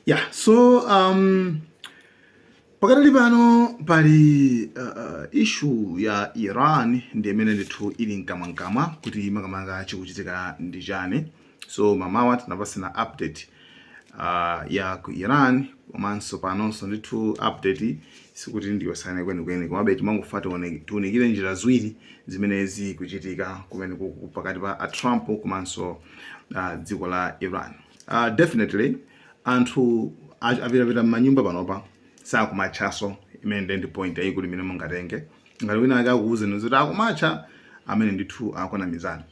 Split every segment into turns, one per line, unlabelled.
Yeah, so pakatali pano pali issue ya Iran ndi imene ndithu ili mkamwamkamwa kuti makamaka chikuchitika ndi chani. So mamawa tinapasana update ya ku Iran, komanso panonso ndithu update sikuti ndiyosiyana kwenikweni, komabe timangofuna tiunikire njira ziwiri zimene zikuchitika kumene pakati pa a Trump komanso dziko la Iran. Definitely anthu apitapita m'manyumba panopa, sakumatchaso. Imene ndi point yayikulu imene mungatenge. Ngati wina ake akuwuzeni zoti akumatcha, amene ndithu akunamizani.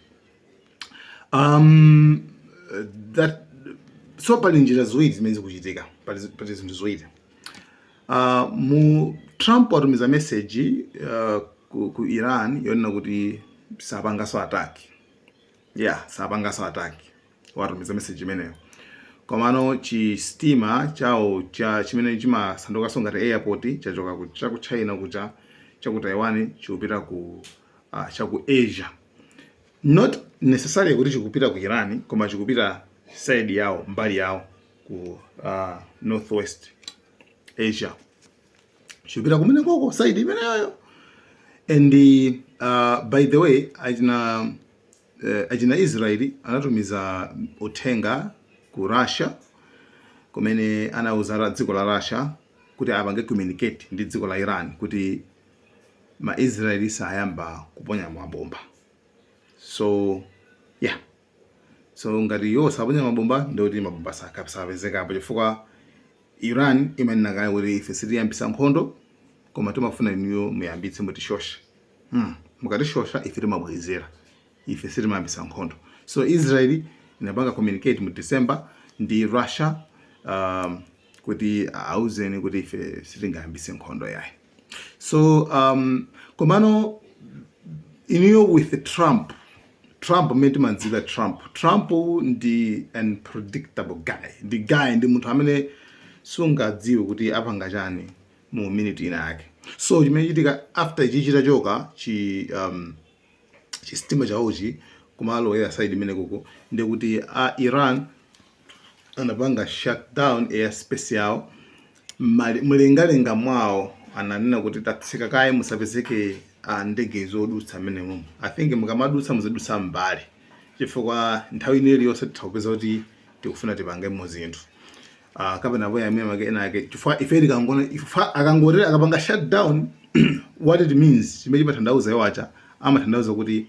That so pali njira ziwiri zimene zikuchitika, pali zinthu ziwiri. Mu Trump atumiza message ku Iran yonena kuti sapangaso attack. Yeah, sapangaso attack, watumiza message imeneyo. Komano chistima chawo cha chimene chimasandukanso ngati airport chachoka ku chaku China kucha chaku Taiwan, chikupita ku chaku Asia, not necessarily kuti chikupita ku Iran, koma chikupita side yawo, mbali yawo ku Northwest Asia, chikupita kumene koko side imeneyoyo. And by the way, achina Israeli anatumiza uthenga ku Russia kumene anauza dziko la Russia kuti apange communicate ndi dziko la Iran kuti ma Israeli sayamba kuponya mabomba. So yeah, so ngati iwo saponya mabomba, ndikuti mabomba sapezekapo, chifukwa Iran imanena kale kuti ife sitiyambisa nkhondo, koma timafuna inuyo muyambitse, mutishoshe. Mukatishosha ife timabwezera, ife sitimayambisa nkhondo. So Israeli inapanga communicate mu December ndi Russia kuti auzeni kuti ife sitingayambise nkhondo yayi. So komano inuyo with Trump, Trump mmene timanzira Trump, Trump ndi unpredictable guy, ndi guy, ndi munthu amene sungadziwe kuti apanga chani mu minute ina yake. So chimene chitika after ichi chitachoka chisitima chawochi kumalowera side imene kuko, ndikuti a Iran anapanga shutdown airspace yawo. Mlengalenga mwawo ananena kuti tatsika kaye, musapezeke ndege zodutsa mmenemo. I think mukamadutsa muzidutsa mbali, chifukwa nthawi ine iliyonse titha kupeza kuti tikufuna tipangemo zinthu kapena poya amene make ena ake, chifukwa ife tikangona ife akangotera akapanga shutdown, what it means, chimene chimatanthauza, iwo acha amatanthauza kuti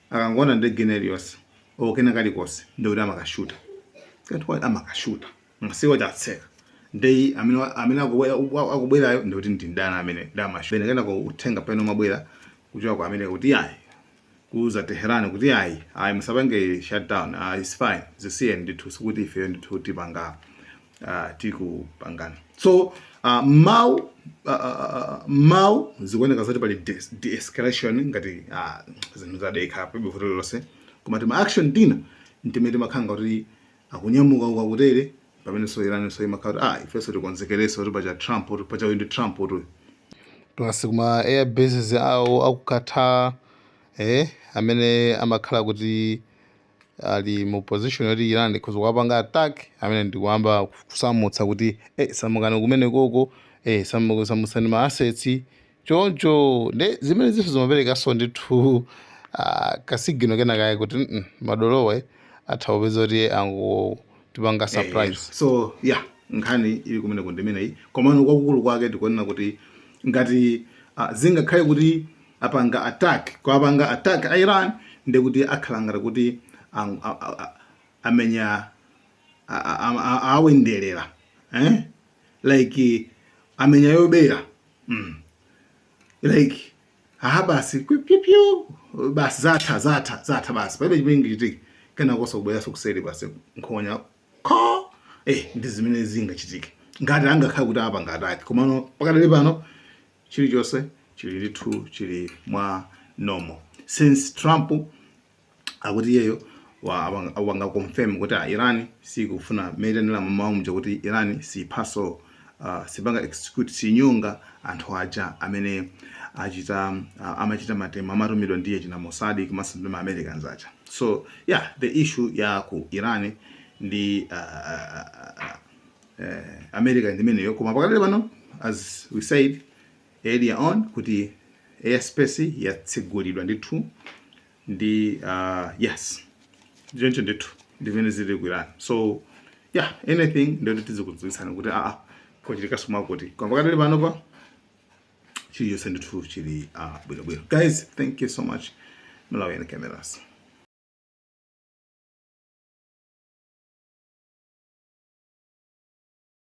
akangona ndege ina iliyonse okena kalikonse, ndikuti amakashuta kanthu, amakashuta masiku achatseka ndei amene akubwerayo, ndikuti ndi ndani amene ndamashuta. Kenako uthenga pano umabwera kuchoka ku America kuti ayi, kuuza Teheran kuti ayi, ayi, musapange shutdown, it's fine, zisiyeni ndithu, sikuti ifeyo ndithu tipanga tikupangana. So mau zikuoneka zoti pali de-escalation, ngati zinthu zadekha, palibe vuto lililonse. Koma tima action tina ntimene timakhala kuti akunyamuka ukakutere, pamene so Iran so imakhala kuti ifenso tikonzekereso kuti pacha Trump, kuti pacha uyu ndi Trump kuti plus kuma air bases awo akukatha amene amakhala kuti ali mu position yoti Iran ikhoza kuwapanga attack, amene ndikuyamba kusamutsa kuti samukani kumene koko, samutsani ma assets choncho. Nde zimene zinso zimaperekanso ndithu ka signal kenakake kuti madolowe atha kupeza kuti angotipanga surprise. So yeah, nkhani ili kumene kundimeneyi. Komano kwakukulu kwake tikuonera kuti ngati zingakhale kuti apanga attack, kwapanga attack a Iran, ndekuti akhala ngati kuti amenya awenderera, eh? Like amenya yobera, Like aha, basi pyupyu, basi zatha, zatha, zatha, basi palibe chimene chingachitike. Kenakonso kubweranso kuseri, basi nkhonya kho. Ndi zimene zingachitike ngati angakhala kuti apanga attack. Komano pakadali pano chilichonse chili ndithu chili mwa normal, since Trump akuti iyeyo wanga confirm kuti Iran sikufuna metenera mamawu mja kuti Iran siphaso, sipanga execute, sinyonga anthu aja amene achita amachita matema, amatumidwa ndiye china Mossad komanso ndi ma Americans aja. So yeah, the issue ya ku Iran Ndi America ndimeneyo. Koma pakadali pano, as we said earlier on, kuti airspace yatsegulidwa ndithu ndi yes, choncho ndithu ndimene zili ku Iran. So yeah, anything ndoti tizikudziwitsani kuti aa, kochitikaso mwakuti. Koma pakadali pano pa chiliyonse ndithu chili bwinobwino. Guys, thank you so much. Malawian Cameras.